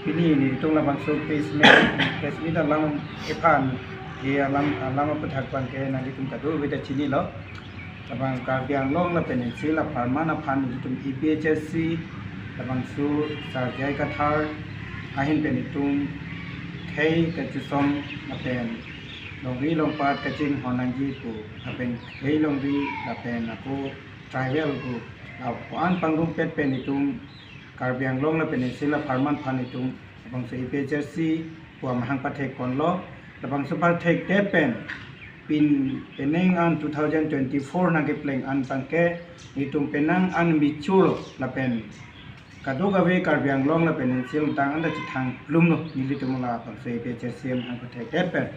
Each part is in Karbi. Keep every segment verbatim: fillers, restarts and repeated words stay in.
Pini nelitum labangso press meet, press meet alam ephan, e alam, alam aputhak abangke nanglitum kadokave ta chinilo. Labang Karbi Anglong lapen N C L apharman aphan nelitum A P H L C labangso Sir J I Kathar ahin pen itum khei kachesong lapen longri longpat kachinghon nangji pu lapen khei longri lapen ako tribal pu lapu-an pangrumpet pen itum Karbi Anglong lapen N C L apharman aphan itum labangso A P H L C pu amahang pathek ponlo. Labangso pathekdet pen pin penang an two thousand twenty-four nangkepleng an abangke itum penang an mature lapen kadokave Karbi Anglong lapen N C L adang anta chethang plumlo nelitum labangso A P H L C amahang pathekdet pen.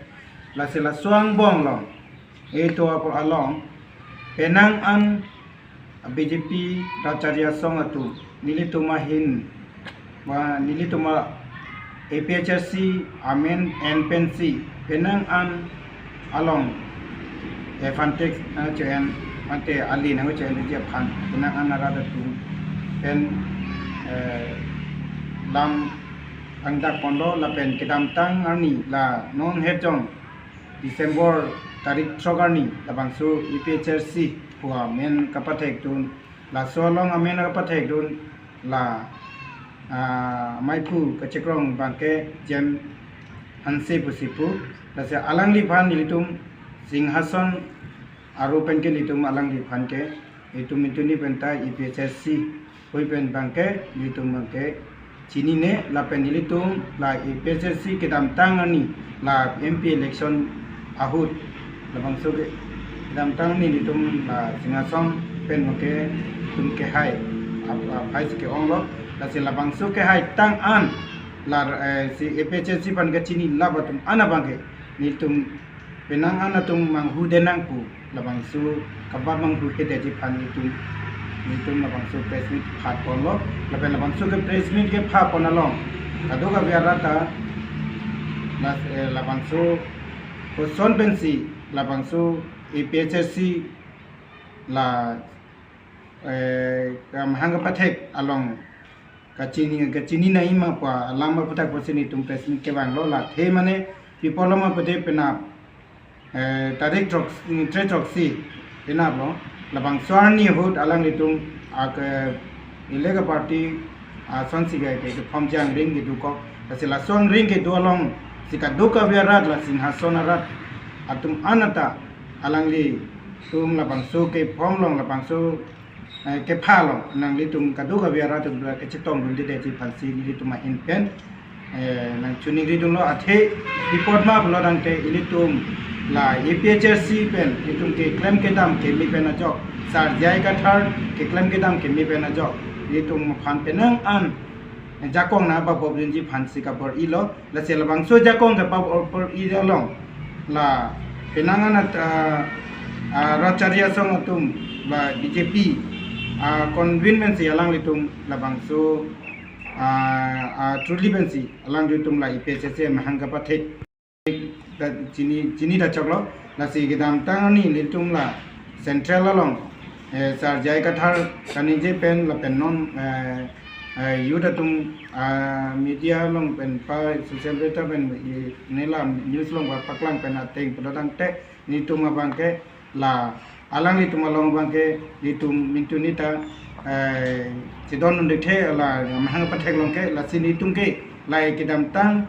Lasi laso angbong along, eto apor along penang an B J P Rachari Asong atum nelitum ahin, ba nelitum A P H L C amen en pensi penang an along advantage nangcho-en, ante ali nangcho-enji aphan penang an arat atum pen, eh, lam angdak ponlo lapen kedamtang arni la non hejong December tarik throk arni labangso A P H L C pu amen kapathekdun, laso along amen kapathekdun la, ah, maiphu kachekrong abangke Jem Hanse pusi pu, lasi alangliphan nelitum Singhason aro penke nelitum alangliphan ke itum intuni penta A P H L C hui pen abangke nelitum abangke chinine lapen nelitum la A P H L C kedamtang arni la M P election ahut labangso ke kedamtang arni nelitum la Singhason pen abangke itum kehai ap-, aphai si ke-onglo, lasi labangso kehai tang an la, eh, si A P H L C aphan kachini lap atum an abangke nelitum penang an atum manghudet nang pu labangso kaba manghuhedetji aphan nelitum, nelitum labangso press meet pha ponlo, lapen labangso ke press meet kepha pon along kadokave arat ta la, eh, labangso koson pensi labangso A P H L C la, eh, amahang kapathek along kachini, kachini nangji ma pu alam aputhak pusi nelitum press meet kevanglo. La athe mane pi apotlo ma pute penap, eh, tarik throk, tre throksi penaplo. Labangso arni ahut alanglitum ak, eh, ilega party asonsi ke, ke, keform jangring kedokok. Lasi laso angring kedo alongsi kadokave arat la Singhason arat atum an anta alanglitum labangso keform along labangso, eh, kepha along nanglitum kadokave arat atum la kachetongdundedetji aphansi nelitum ahin pen, eh, nangchoningridunlo. Athe pi apot ma pulo tangte ilitum la A P H L C pen itum keklem kedam keme pen ajok, Sir J I Kathar keklem kedam keme pen ajok ilitum aphan penang an jakong nangpabopdunji aphansi kabor-ilo. Lasi labangso jakong kapabor-i along la penang an at, ah, ah, Rachari Asong atum ba B J P, ah, convene pensi alanglitum labangso, ah, ah, truly pensi alanglitum la A P H L C amahang kapathek ta chini, chini ta choklo. Lasi kedamtang arni nelitum la Central along, eh, Sir J I Kathar kaningje pen lapen non, eh, eh, youth atum, ah, media along pen pa social media pen, eh, nela news along pa paklang pen ateng pulo tangte nelitum abangke la alanglitum along abangke nelitum mintu nita, eh, chedondunde the la amahang pathek along ke, lasi nelitum ke la kedamtang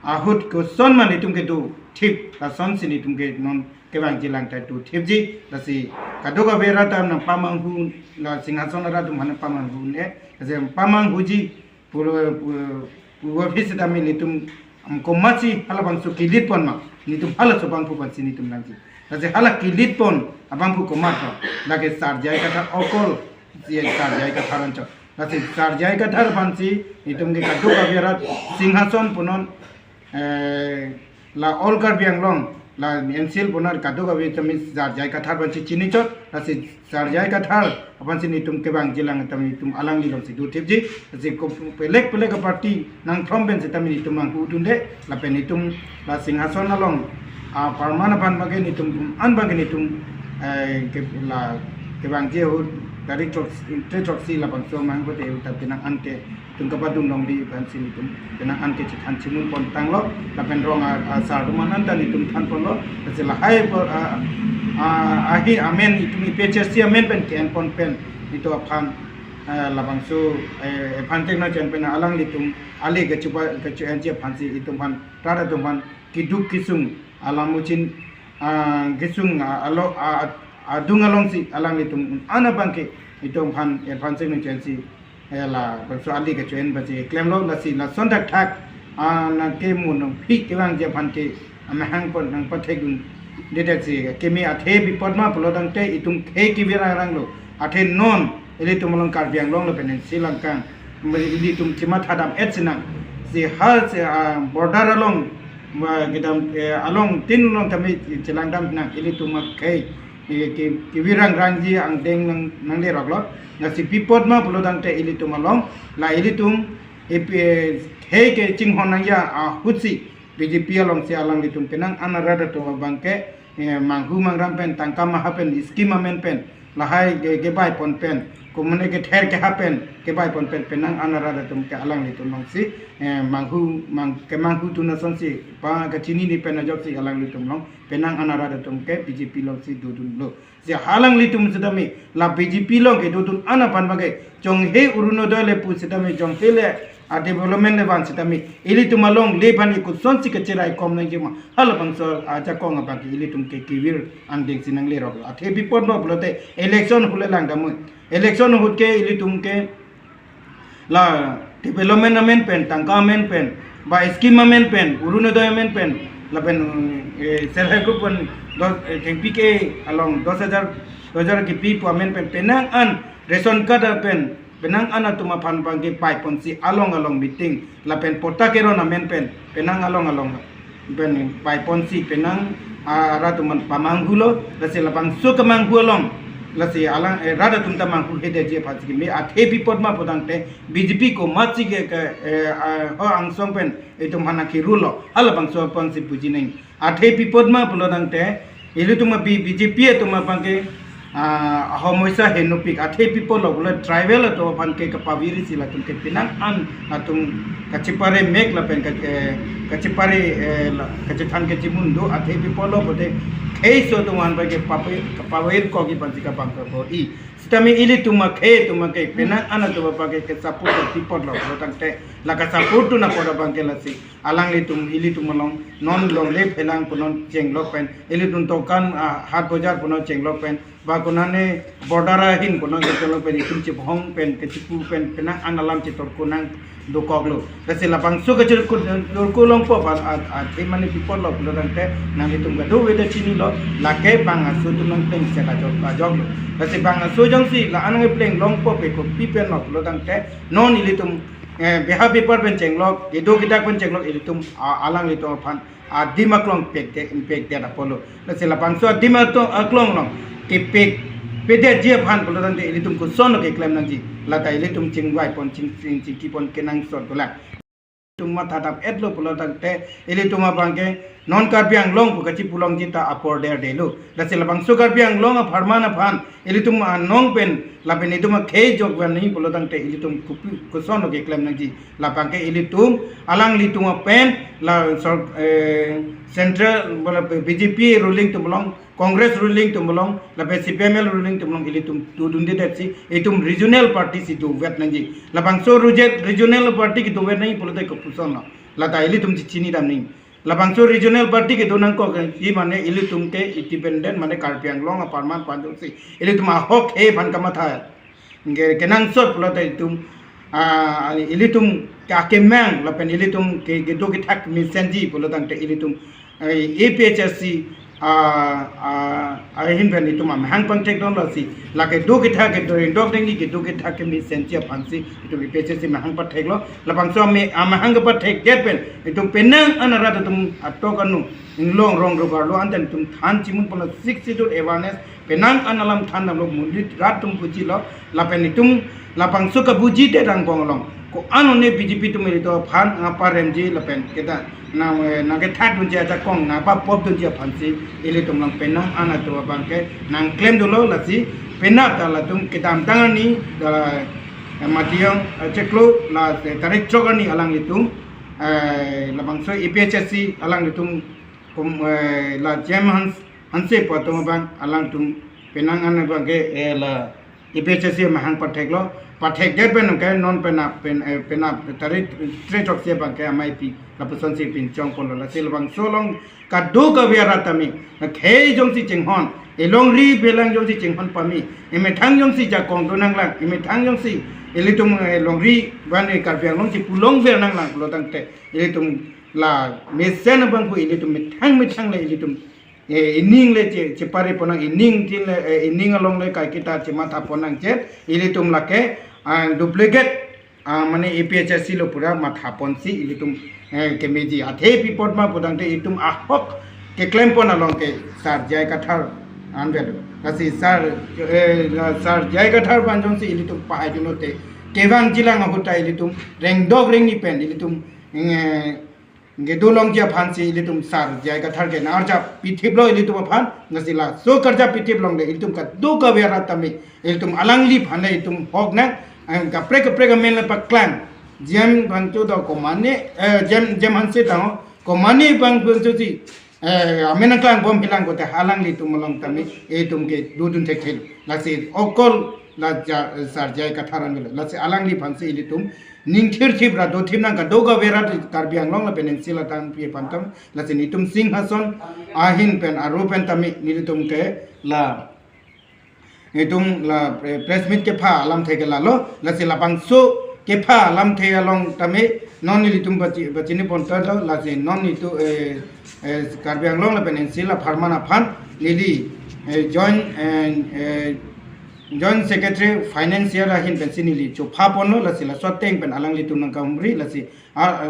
ahut koson ma nelitum kedo thip, lasonsi nelitum ke non kevangjilang ta do thipji. Lasi kadokave arat ta nangpamanghu, la Singhason arat atum aphan nangpamanghu ne, lasi pamanghuji pulo, pu-, pulo aphi setame nelitum, um, komatsi halabangso kilit pon ma nelitum halaso abangphu aphansi nelitum langji. Lasi hala kilit pon abangphu komat pon, lake Sir J I Kathar okol, si Sir J I Kathar anchot. Lasi Sir J I Kathar aphansi nelitum ke kadokave arat Singhason punon, eh, la all Karbi Anglong, la N C L punon kadokave tame Sir J I Kathar aphansi chinichot, lasi Sir J I Kathar aphansi nelitum kevangjilang tame nelitum alangli alongsi do thipji, lasi ko pelek pelek aparty nangthom pen setame nelitum manghudunde, lapen nelitum la Singhason along, ah, apharman aphan abangke nelitum an abangke nelitum, eh, ke la kevangji ahut tarik throk, tre throksi labangso amahang pute ahut ta penang ante Tum kapadun longle aphansi nelitum penang an ke chethan chimun pon tanglo, lapen rong a, asar atum an ta nelitum than ponlo, lasi lahai apor, a, a, ahi amen itum A P H L C amen pen ke-en pon pen itum aphan, a, labangso, e, aphan tek na chen pen alanglitum ale kachuba, kachu-enji aphansi itum aphan, rat atum aphan keduk kesung alam muchin, a, kesung, a, alo, a, adung alongsi alanglitum ana abang ke itum aphan, aphan sing nung chensi, e, labangso ale kachu-en abangsi klemlo, lasi lason thakthak, a, nangke mo nangphi kevangji aphan ke amahang pon nangpathekdundedet si keme athe pi apot ma pulo tangte itum khei kevirang ranglo. Athe non ilitum along Karbi Anglong lapen N C langkang, ilitum chimatha dam-et sinang. Si hal si, a, border along, ma kedam, e, along tin along tame chelang dam nang ilitum akhei, e, ke, kevirang rangji angdeng nang, nangleroklo. Lasi pi apot ma pulo tangte ilitum along, la ilitum, e, pi, e, khei kechinghon nangji ahutsi B J P alongsi alanglitum penang an arat atum abang ke, e, manghu mangram pen, tangka maha pen, scheme amen pen, lahai ke, kebai pon pen, komune kether keha pen kebai pon pen, penang an arat atum ke alanglitum alongsi, e, manghu, mang, kemanghu tun asonsi pa kachinine pen ajoksi alanglitum along penang an arat atum ke B J P alongsi dodunlo. Si alanglitum sitame la B J P along kedodun an aphan abang ke, jonghe Orunodoi le pu sitame, jonghe le a development le van sitame, ilitum alongle aphan ke kosonsi kacheraikom nangji ma, halabangso ajakong abang ke ilitum ke kevir angdeng si nanglerok. Athe pi apot ma pulote election ahut le lang damnoi. Election ahut ke ilitum ke la development amen pen, tangka amen pen, ba scheme amen pen, Orunodoi amen pen, lapen, e, self help group pen dos, e, thengpi ke along dos hajar, dos hajar kepi pu amen pen, penang an ration card pen, penang an atum aphan abang ke pai ponsi along along meeting, lapen patta keron amen pen, penang along along pen pai ponsi penang, a, arat atum an pamanghulo, lasi labangso kemanghu along, lasi alang, e, rat atum ta manghuhedetji aphansi keme athe pi apot ma pulo tangte B J P komatsi ke, ke, e, a, ho angsong pen itum aphan nangkerulo, halabangso aphansi buji nang. Athe pi apot ma pulo tangte ilitum a B-, B J P atum abang ke, a, ahomoisa henopik, athe pi apotlo pulo tribal atum aphan ke kapavirsi latum ke penang an atum kachepare mek lapen ka, e, kachepare, e, la, kachethan kachimun do, athe pi apotlo pulote kheiso atum aphan abang ke pape, kapavirkokji aphansi kabang kabor-i. Sitame ilitum akhei atum ke penang an atum abang ke ke-support pi apotlo pulo tangte la ka-support tun apot abang ke lasi alanglitum ilitum along non longle phelang punon chenglok pen, ilitum dokan, a, hat bojar punon chenglok pen, ba konane border ahin punon chenglok pen, itum chibhong pen, kechipu pen, penang an alam chitorko nang dokoklo. Lasi labangso kechirku, turku longpo ba, a, a, athe mane pi apotlo pulo tangte nanglitum kadokave ta chinilo, lake bang aso atum nangpleng set ajok, ajoklo. Lasi bang aso jongsi la-an nangpleng longpo pe kopi penlo pulo tangte non ilitum, e, beha bepar pen chenglok, kedo kedak pen chenglok ilitum, a, alanglitum aphan adim aklong pekde, pekdet apotlo. Lasi labangso adim ato-, aklong along kepekpedetji aphan pulo tangte ilitum kosonlo keklem nangji. Lata ilitum chingvai pon, ching, ching, chingki pon kenangsot dolang. Itum matha dam-etlo pulo tangte ilitum abang ke non Karbi Anglong pu kachipu longji ta apor derdelo. Lasi labangso Karbi Anglong apharman aphan ilitum anong pen lapen itum akhei jok van nangji pulo tangte ilitum kopi, kosonlo keklem nangji. Labang ke ilitum, alanglitum apen, la sor-, eh, central, bola B J P ruling atum along, Congress ruling atum along, lapen C P I M L ruling atum along ilitum dodundedetsi, itum regional party si dovet nangji. Labangso ruje-, regional party kedovet nangji pulote kopusonlo. Lata ilitum chechini dam nangji. Labangso regional party kedo nangkok, i mane ilitum ke independent mane Karbi Anglong apharman aphan jongsi ilitum ahok he aphan kamatha ke, kenangsot pulote itum, ah, ilitum ke akemang lapen ilitum ke, kedo kethak mesenji pulo tangte ilitum, eh, A P H L C, ah, ah, ahin pen itum amahang pangthekdunlo si, lake do kethak kedo indok dengji kedo kethak kemesenji aphansi itum A P H L C mahang patheklo. Labangso ame-, amahang kepathekdet pen itum penang an arat atum atok anu inglong rong rogar lo antan itum than chimun pulo Sixth Schedule awareness penang an alam than damlo, monit rat atum bujilo, lapen itum labangso kabujidet angbong along ko-an one B J P atum ilitum aphan nangparemji lapen keta nang, eh, nangkethakdunji ajakong nangpapopdunji aphansi ilitum along penang an atum abang ke nangklemdunlo. Lasi penap ta latum kedamtang arni, da, eh, Matiyong, eh, chiklo la, eh, tarik throk arni alanglitum, eh, labangso A P H L C alanglitum kum, eh, la Jem Hans, Hanse pu atum abang alangtum penang an abangke, eh, la A P H L C amahang patheklo, pathekdet pen ke non penap pen, eh, penap tarik throk si abangke amei pi lapusonsi pinchong ponlo. Lasi labangso along kadokave arat tame, akhei jongsi chinghon, elongri belang jongsi chinghon pame, emethang jongsi jakong do nanglang, emethang jongsi ilitum, eh, longri bang, eh, Karbi Anglong si pulong ver nanglang pulo tangte, ilitum la mesen abang pu ilitum methang methang le ilitum, eh, ining le che, chepare ponnang, ining tin le, eh, ining along le kaiketa chematha ponnang chet, ilitum lake, ah, duplicate, ah, mane A P H L C lo pura matha ponsi ilitum, eh, kemeji. Athe pi apot ma pu tangte itum ahok keklem pon along ke Sar J I Kathar anvet. Lasi Sar, eh, Sar J I Kathar aphan jongsi ilitum pahai dun te kevang jilang ahut ta ilitum rengdok rengni pen ilitum, eh, kedo longji aphansi ilitum Sar J I Kathar ke nang-arjap pithiplo ilitum aphan. Lasi laso karjap pithip along le ilitum kadokave arat tame ilitum alangli aphan le ilitum hok nang, eh, kaprek kaprek amen le paklang. Jem Bangcho do komane, eh, Jem, Jem Hanse tang ho, komane bang Bangcho si, eh, amen nangklang bom hilang kote halanglitum along tame itum kedo dun thekthe. Lasi okol la ja, Sar J I Kathar anvet. Lasi alangli aphansi ilitum ning thirthip ra dothip nang kadokave arat Karbi Anglong lapen N C latang pi aphan tam. Lasi nelitum Singhason ahin pen aro pen tame nelitum ke la, nelitum la pre-, press meet kepha alamthe ke lalo. Lasi labangso kepha alamthe along tame non nelitum bachi, bachini pontalo. Lasi non nelitum, eh, eh, Karbi Anglong lapen N C la pharman aphan neli, eh, joint, eh, eh, Joint Secretary Financial ahin pensi neli chopha ponlo. Lasi laso ateng pen alanglitum nangkahumri. Lasi, ah,